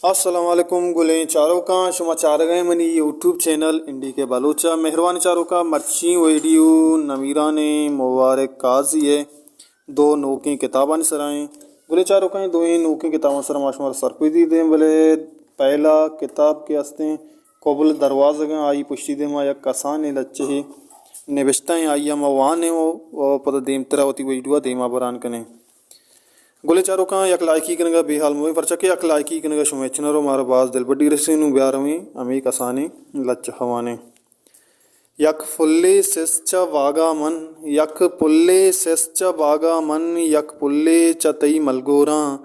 السلام علیکم گلیں چاروکاں، شما چارگ ءَ منی یوٹیوب چینل این ڈی کے بلوچ ءَ۔ مہروانیں چاروکاں، مرچی ویڈیو نمیرانیں مبارک قاضی ءِ دو نوکیں کتابانی سرا ایں۔ گلیں چاروکاں، دوئیں نوکیں کتاباں سرا ما شمارا سرپدی دیں، بلے پہلا کتاب کہ استیں قبل دروازگاں، آئی پشتی دیما یک کسانیں لچہے نبشتہ ایں، آئی ءَ ما وانیں و، و پدا دیمترا وتی ویڈیو ءَ دیما بران کنیں۔ گلیں چاروکاں، یک لائکی کنگا بے حال مبیں، پرچا کہ یک لائکی کنگا شمئے چنرو مارا باز دلبڈی رسیں۔ نوں بیا رویں ہمے کسانیں لچہ وانیں۔ یک پلے سست چہ باگا من، یک پلے سست چہ باگا من، یک پلے چہ تئی ملگوراں،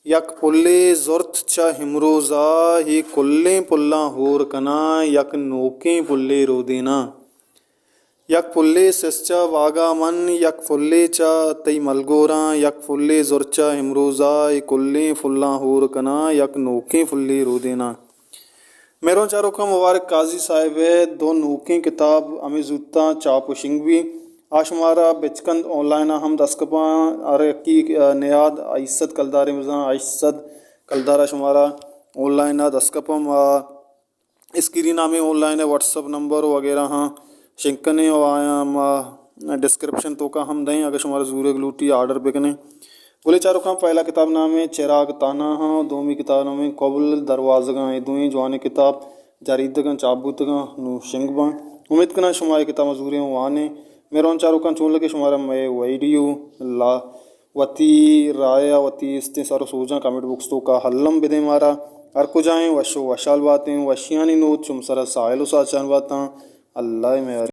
یک پلے زرت چہ ہمروزا، اے کلیں پلاں ہور کناں، یک نوکیں پلے رودیناں۔ یک پلے سست چہ باگا من، یک پلے چہ تئی ملگوراں، یک پلے زرت چہ ہمروزا، اے کلیں پلاں ہور کناں، یک نوکیں پلے رودیناں۔ مہروان چاروکاں، مبارک قاضی صاحب ءِ دو نوکیں کتاب ہمے زوتاں چاپ و شنگ بی۔ آ شمارا بچکند آن لائن ءَ ہم دست کپاں، ہر یکی، آ، نیاد ہشت سد کلدارے بزاں، ہشت سد کلدار ءَ شمارا آن لائن ءَ دست کپاں۔ ما اسکرین ءَ ہمے آن لائن ءِ واٹس ایپ نمبر وغیرہ ہاں شنگ کنیں و آیاں ما ڈسکرپشن توکا ہم دئیں، اگہ شمارا زورگ لوٹی آرڈر بکنیں۔ گلیں چاروکاں، پہلا کتاب نام ایں چراغ تانہا، دومی کتاب نام ایں قبل دروازگاں۔ اے دوئیں جوانیں کتاب جاریدگاں، چاپ بوتگاں، نوں شنگ باں۔ امیت کناں شما اے کتاباں زوریں و وانیں۔ مہروان چاروکاں، چون لگے شمارا مئے ویڈیو؟ لا وتی رائے ءَ وتی استیں سر و سوجاں کمنٹ باکس توکا الم بدیں مارا۔ ہر کجا ایں وش و وشحال باتیں، وشیانی نود شم سرا ساحل و ساچان باتاں۔ اللہ ءِ میاری۔